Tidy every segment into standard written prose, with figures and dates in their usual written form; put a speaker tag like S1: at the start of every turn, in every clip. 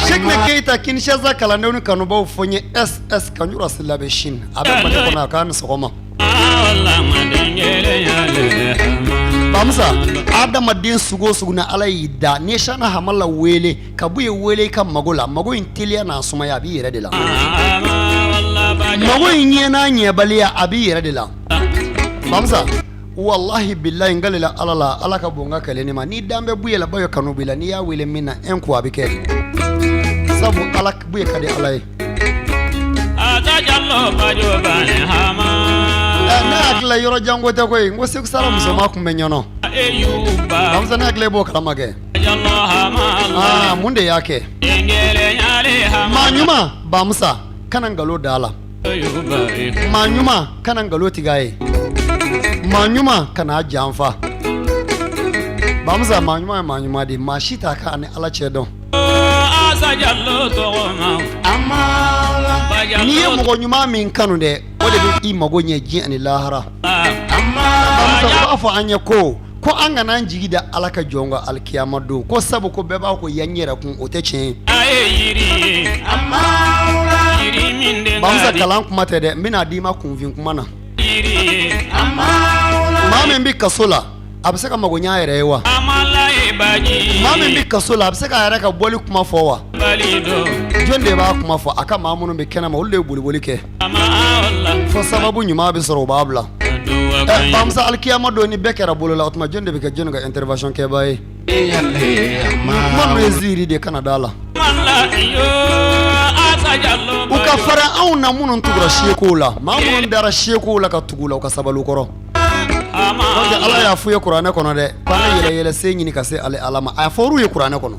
S1: Cheickna Keita Kinshasa kalandenw ni kanubaw fɔ n ye SS Kanjura Sila bɛ Chine a bɛ Mali kɔnɔ a k'a ni sɔgɔma. Bamusa adamaden sugu o sugu ni Ala y'i da n'i ye Cheickna Hamala wele ka Buye wele i ka mago la mago in teliya n'a sumaya a b'i yɛrɛ de la mago in ɲɛ n'a ɲɛbaliya a b'i yɛrɛ de la Bamusa walahi bilahi n kalila Ala la Ala ka bon n ka kaleni ma n'i dan bɛ Buye la Buye kanu b'i la n'i y'a wele min na un coup a bɛ kɛ sabu Ala Buye ka di Ala ye ne hakili la yɔrɔ jan ko tɛ koyi n ko Segu Sara musoman tun bɛ Ɲɔnɔ Bamusa ne hakili b'o kalama kɛ mun de y'a kɛ maa ɲuman Bamusa kana nkalon da a la maa ɲuman kana nkalon tigɛ a ye maa ɲuman kana a janfa Bamusa maa ɲuman ye maa ɲuman de ye maa si t'a ka ani Ala cɛ dɔn n'i ye mɔgɔ ɲuman min kanu dɛ o de bɛ i mago ɲɛ diɲɛ ani lahara Bamusa u b'a fɔ an ye ko ko an kana an jigi da Ala ka jɔn kan alikiyama don ko sabu ko bɛɛ b'a ko yan yɛrɛ kun o tɛ tiɲɛ ye Bamusa kalan kuma tɛ dɛ n bɛna d'i ma kunfin kuma na maa min bɛ kaso la a bɛ se ka mago ɲɛ a yɛrɛ ye wa maa min bɛ kaso la a bɛ se k'a yɛrɛ ka bɔli kuma fɔ wa jɔn de b'a kuma fɔ a ka maa minnu bɛ kɛnɛma olu de ye boliboli kɛ fo sababu ɲuman bɛ sɔrɔ u b'a bila Bamusa alikiyama don ni bɛɛ kɛra bolo la o tuma jɔn de bɛ kɛ jɔn ka intervention kɛbaa ye kuma ninnu ye ziiri de kana da la u ka fara anw na minnu tugura sekow la maa minnu dara sekow la ka tugu la u ka sabali kɔrɔ Ala y'a f'u ye kuranɛ kɔnɔ dɛ ko an ka yɛlɛ yɛlɛ sen ɲini ka se ale Ala ma a fɔr'u ye kuranɛ kɔnɔ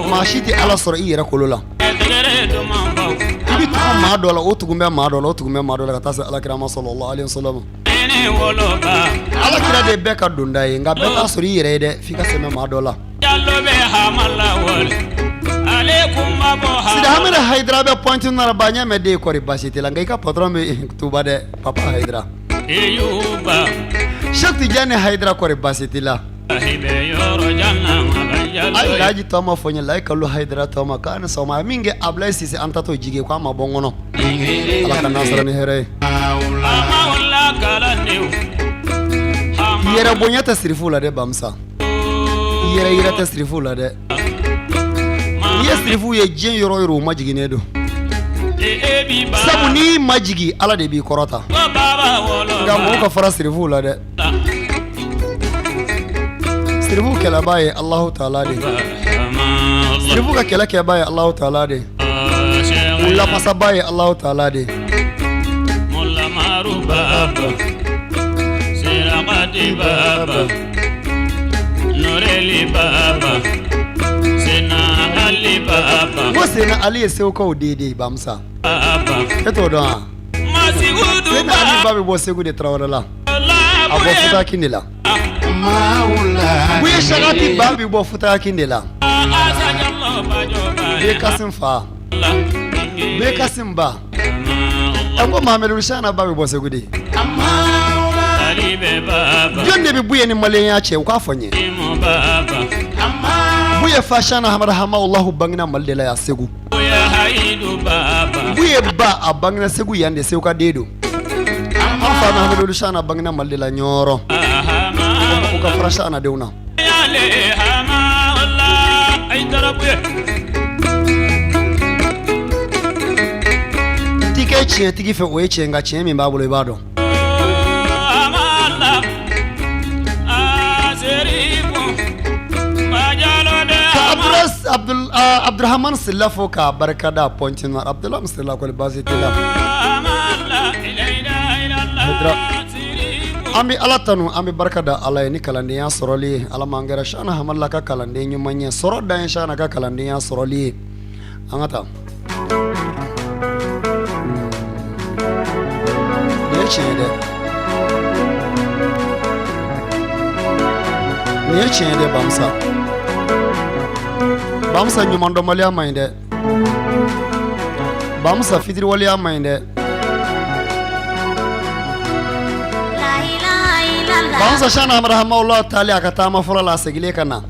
S1: maa si tɛ Ala sɔrɔ i yɛrɛ kolo la i bɛ tugu maa dɔ la o tugu bɛ maa dɔ la o tugu bɛ maa dɔ la ka taa se Alakira ma sallallahu alaihi wasallam Alakira de ye bɛɛ ka donda ye nka bɛɛ t'a sɔrɔ i yɛrɛ ye dɛ f'i ka sɛmɛ maa dɔ la Sidi Hamida Hayidara bɛ Pointe Noire ba ɲɛ mɛn den kɔri baasi t'i la nka i ka patron bɛ Tuba dɛ papa Hayidara Cheikh Tijani Hayidara kɔri baasi t'i la ayi laji tɔma fɔ n ye layi kalo Hayidara tɔma k'a ni sɔgɔma a ye min kɛ Abulayi Sise an tatɔ jigi k'a ma bɔ n kɔnɔ Ala ka n'an sara ni hɛrɛ ye yɛrɛ bonya tɛ sirifuw la dɛ Bamusa yɛrɛ yira tɛ sirifuw la dɛ n'i ye sirifuw ye diɲɛ yɔrɔ o yɔrɔ u majiginnen don sabu n'i majigin Ala de b'i kɔrɔta nka mɔgɔw ka fara sirifuw la dɛ sirifu kɛlɛbaa ye Alahu taala de sirifu ka kɛlɛ kɛbaa ye Alahu taala de u lamasabaa ye Alahu taala de ko Sena Ali ye segukaw den de ye Bamusa e t'o dɔn wa Sena Ali ba bɛ bɔ Segu de Tarawele la a bɔ Futakin de la Buye Sakati ba bɛ bɔ Futakin de la Buye Kasim fa Buye Kasim ba an ko Mahamadu Shana ba bɛ bɔ Segu de jɔn de bɛ Buye ni maliyɛnya cɛ u k'a fɔ n ye Buye fa Shana Hamada Hamawulahu bangena Mali de la yan Segu Buye ba a bangena Segu yan de Segu ka den don an fa Mahamadu Shana bangena Mali de la Ɲɔrɔ u ka fara Shana denw na T'i kɛ tiɲɛtigi fɛ o ye tiɲɛ nka tiɲɛ min b'a bolo i b'a dɔn Abdurahamani Sila fo k'a barika da Pointe Noire Abdulayi Sila kɔni baasi t'i la an bɛ Ala tanu an bɛ barika da Ala ye ni kalandenya sɔrɔli ye Ala m'an kɛra Shana Hamala ka kalanden ɲuman ye sɔrɔ dan ye Shana ka kalandenya sɔrɔli ye an ka taa nin ye tiɲɛ ye dɛ. Nin ye tiɲɛ ye dɛ Bamusa. Bamusa, ɲumandɔnbaliya man ɲi dɛ. Bamusa, fitiriwaleya man ɲi dɛ. Bamusa, Shana Hamada Hamawula taalen a ka taama fɔlɔ la, a seginnen ka na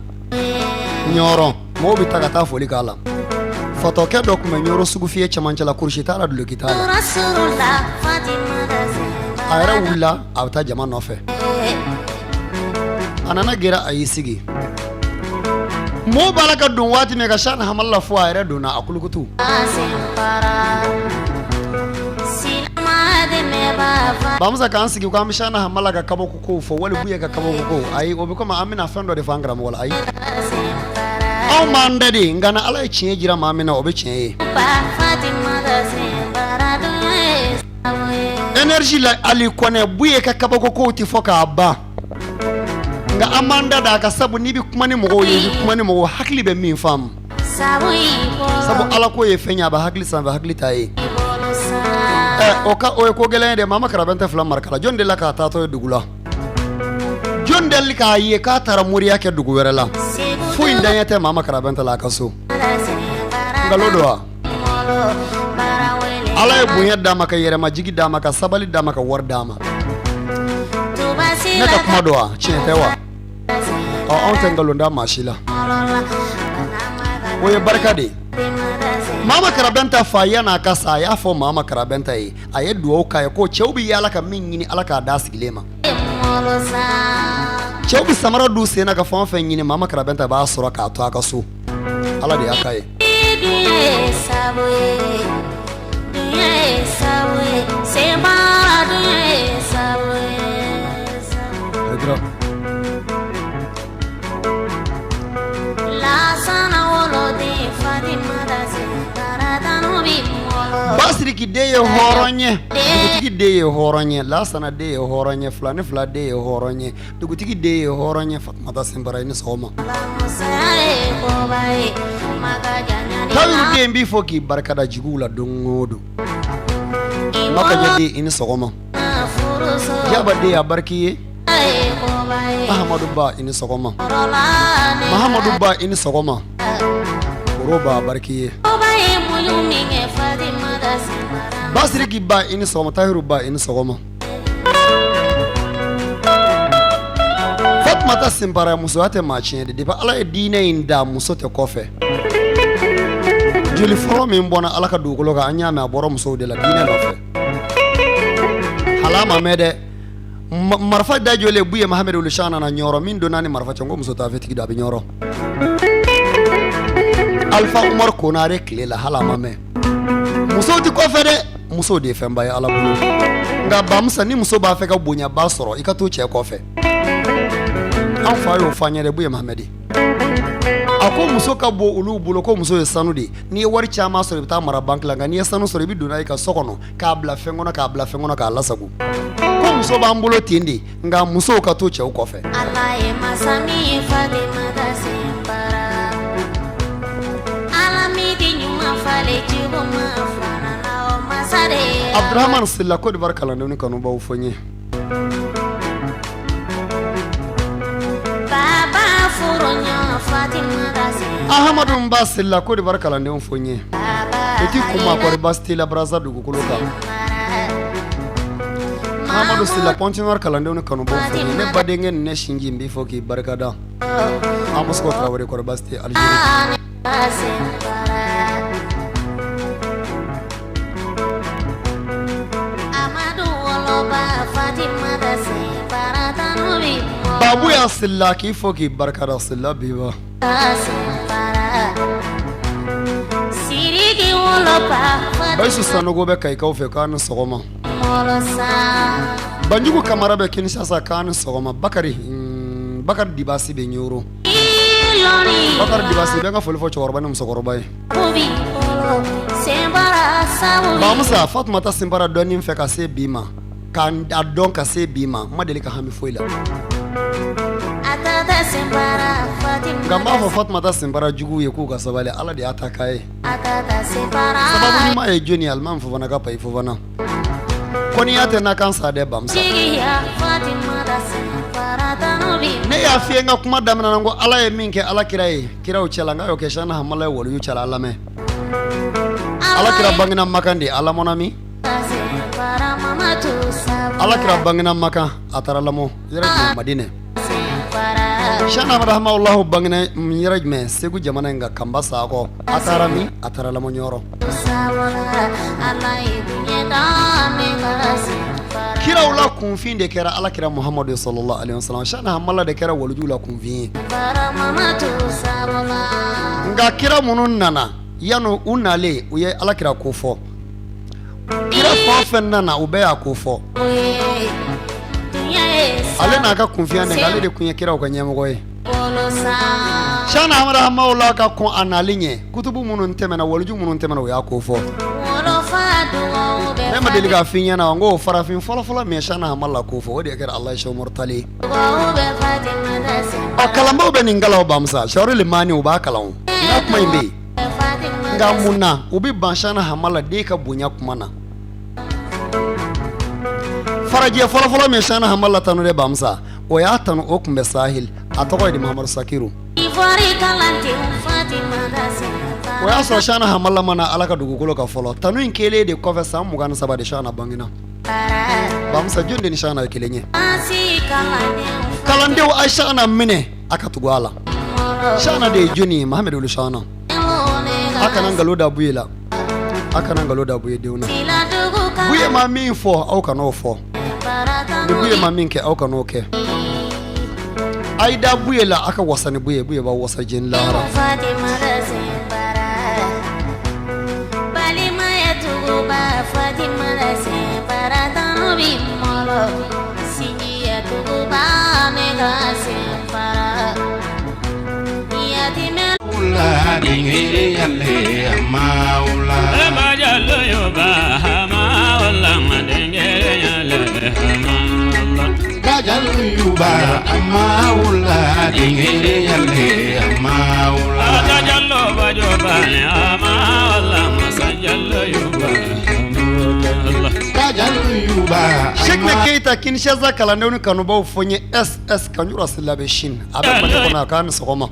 S1: Ɲɔrɔ, mɔgɔw bɛ taa ka taa foli k'a la. Fatɔkɛ dɔ tun bɛ Ɲɔrɔ sugufiyɛ cɛmancɛ la, kurusi t'a la, duloki t'a la. A yɛrɛ wulila, a bɛ taa jama nɔfɛ. A nana gɛrɛ, a y'i sigi. Mɔgɔw b'a la ka don waati min ka Shana Hamala fo, a yɛrɛ donna a kulukutu. Bamusa, k'an sigi ko an bɛ Shana Hamala ka kabako kow fɔ wali Buye ka kabako ko, ayi, o bɛ komi an bɛna fɛn dɔ de fɔ an karamɔgɔ la. Ayi, anw b'an da de, nka ni Ala ye tiɲɛ jira maa min na, o bɛ tiɲɛ ye. Énergie la, Ali Kɔnɛ, Buye ka kabako kow tɛ fɔ k'a ban, nka an b'an da d'a kan, sabu n'i bɛ kuma ni mɔgɔw ye, i bɛ kuma ni mɔgɔw hakili bɛ min faamu, sabu Ala ko ye fɛn ye, a bɛ hakili sanfɛ, hakili t'a ye. Ɛ, o ka o ye ko gɛlɛn ye dɛ. Mama Karabɛnta fila marikala, jɔn delila k'a taatɔ ye dugu la? Jɔn deli k'a ye k'a taara moriya kɛ dugu wɛrɛ la? Foyi daɲɛ tɛ Mama Karabɛnta la a ka so. Nkalon don wa? Ala ye bonya d'a ma, ka yɛrɛmajigi d'a ma, ka sabali d'a ma, ka wari d'a ma. Ne ka kuma don wa? Tiɲɛ tɛ wa? Ɔ, anw tɛ nkalon da maa si la, o ye barika de ye. Mama Karabɛnta fa, yan'a ka sa, a y'a fɔ Mama Karabɛnta ye, a ye dugawu k'a ye ko cɛw bɛ yaala ka min ɲini, Ala k'a d'a sigilen ma. Cɛw bɛ samara don sen na ka fɛn o fɛn ɲini, Mama Karabɛnta b'a sɔrɔ k'a to a ka so. Ala de y'a k'a ye. Basiriki den ye hɔrɔn ye, dugutigi den ye hɔrɔn ye, Lasana den ye hɔrɔn ye, filani fila den ye hɔrɔn ye, dugutigi den ye hɔrɔn ye. Fatumata Sinpara, i ni sɔgɔma. Tayiru den b'i fo k'i barikada jigiw la don o don. Makaja den, i ni sɔgɔma. Jaba den, a bariki ye. Ahamadu ba, i ni sɔgɔma. Mahamadu ba, i ni sɔgɔma. Koro ba, bariki ye. Basiriki ba, i ni sɔgɔma. Tayiru ba, i ni sɔgɔma. Fatumata Sinpara, musoya tɛ maa tiɲɛ de. Depuis Ala ye diinɛ in da, muso tɛ kɔfɛ. Joli fɔlɔ min bɔnna Ala ka dugukolo kan, an y'a mɛn, a bɔra musow de la diinɛ nɔfɛ. Hal'a ma mɛn dɛ, marifa da jɔlen Buye Mahamadu Wulu Shana na Ɲɔrɔ, min donna ni marifa cɛ, ko muso taafetigi don, a bɛ Ɲɔrɔ. Alifa Umaru Konare tile la, hali a ma mɛn. Musow tɛ kɔfɛ dɛ, musow de ye fɛnba ye Ala bolo. Nka Bamusa, ni muso b'a fɛ ka bonyaba sɔrɔ, i ka to cɛ kɔfɛ. An fa y'o fɔ an ye dɛ, Buye Mahamadi. A ko muso ka bon olu bolo, ko muso ye sanu de ye. N'i ye wari caman sɔrɔ, i bɛ taa mara banque la, nka n'i ye sanu sɔrɔ, i bɛ don n'a ye ka so kɔnɔ, k'a bila fɛn kɔnɔ, k'a bila fɛn kɔnɔ, k'a lasago. Ko muso b'an bolo ten de, nka musow ka to cɛw kɔfɛ.
S2: Ala ye masa min ye Fatimata Sinpara, Ala min di ɲuman falen jugu ma fana na, o masa de ye Ala.
S1: Abdurahmani Sila, Côte d'Ivoire kalandenw ni kanubaw fo n ye.
S2: Baba furuɲɔgɔn Fatimata Sinpara.
S1: Ahamadu Nba Sila, Côte d'Ivoire kalandenw fo n ye. Petit kuma, kɔri baasi t'i la Brazza dugukolo kan? Amadu Sila, Pointe-Noire kalandenw ni kanubaw fo n ye. Ne badenkɛ ni ne sinji, n b'i fo k'i barikada. Amousco Traoré, kɔri baasi tɛ Algérie? Babu ya Sila, k'i fo k'i barikada. Sila biba. Bayisu Sanogo bɛ Kayikaw fɛ, k'a ni sɔgɔma. Banjugu Kamara bɛ Kinshasa, k'a ni sɔgɔma. Bakari Bakari Dibasi bɛ Ɲoro. Bakari Dibasi bɛ n ka foli fɔ cɛkɔrɔba ni musokɔrɔba ye. Bamusa, Fatumata Sinpara dɔnni fɛ ka se bi ma, k'a dɔn ka se bi ma, n ma deli ka hami foyi la. Nka n b'a fɔ Fatumata Sinpara juguw ye k'u ka sabali, Ala de y'a ta k'a ye. Sababu ɲuman ye jɔni ye? Alimami Fofana ka Payi Fofana. Kɔniya tɛ na kan sa dɛ, Bamusa. Ne y'a f'i ye n ka kuma daminɛ na ko Ala ye min kɛ Ala kira ye kiraw cɛla, n k'a y'o kɛ Cheikhna Hamala ye waliyu cɛla. A lamɛn, Ala kira bangena Makan de, a lamɔna min? Ala kira bangena Makan, a taara lamɔ yɔrɔ jumɛn? Madinɛ. Cheikhna Ahmad Hamawulahu bangena yɔrɔ jumɛn? Segu jamana in kan, Kanba Sakɔ. A taara min? A taara lamɔ Ɲɔrɔ. Kiraw la kunfin de kɛra Ala kira Muhamadu sallallahu alaihi wasallam. Cheikhna Hamala de kɛra waliju la kunfin ye. Nka kira minnu nana yanni u nalen, u ye Ala kira ko fɔ. Kira fɛn o fɛn nana, u bɛɛ y'a ko fɔ. Ale n'a ka kunfinya de, ale de tun ye kiraw ka ɲɛmɔgɔ ye. Cheikhna Ahmad Hamawula ka kɔn a nali ɲɛ, kutubu minnu tɛmɛna, waliju minnu tɛmɛna, u y'a ko fɔ. Ne ma deli k'a f'i ɲɛna n ko farafin fɔlɔfɔlɔ min ye Cheikhna Hamala ko fɔ, o de kɛra Alaji Sɛki Umaru Tali ye. Ɔ, kalanbaw bɛ nin kalan o, Bamusa. Jawahirul Maani, u b'a kalan o, n ka kuma in bɛ yen. Nka mun na u bɛ ban Cheikhna Hamala den ka bonya kuma na? Farajɛ fɔlɔfɔlɔ min Cheikhna Hamala tanu dɛ, Bamusa, o y'a tanu, o tun bɛ Sahel, a tɔgɔ ye di Mahamadu Sakiru. O y'a sɔrɔ Cheikhna Hamala ma na Ala ka dugukolo kan fɔlɔ. Tanu in kɛlen de kɔfɛ, san 23 de, Cheikhna bangena. Bamusa, jɔn de ni Cheikhna ye kelen ye? Kalandenw, a ye Cheikhna minɛ, a ka tugu a la. Cheikhna de ye jɔni ye? Mahamadu olu Cheikhna. A kana nkalon da Buye la, a kana nkalon da Buye denw na. Buye ma min fɔ, aw kan'o fɔ. Ni Buye ma min kɛ, aw kan'o kɛ. A ye da Buye la, a ka wasa ni Buye. Buye b'a wasa diɲɛ lahara. Cheikhna Keita, Kinshasa kalandenw ni kanubaw fo n ye. SS Kanjura Sila bɛ Chine, a bɛ Mali kɔnɔ, a k'a ni sɔgɔma.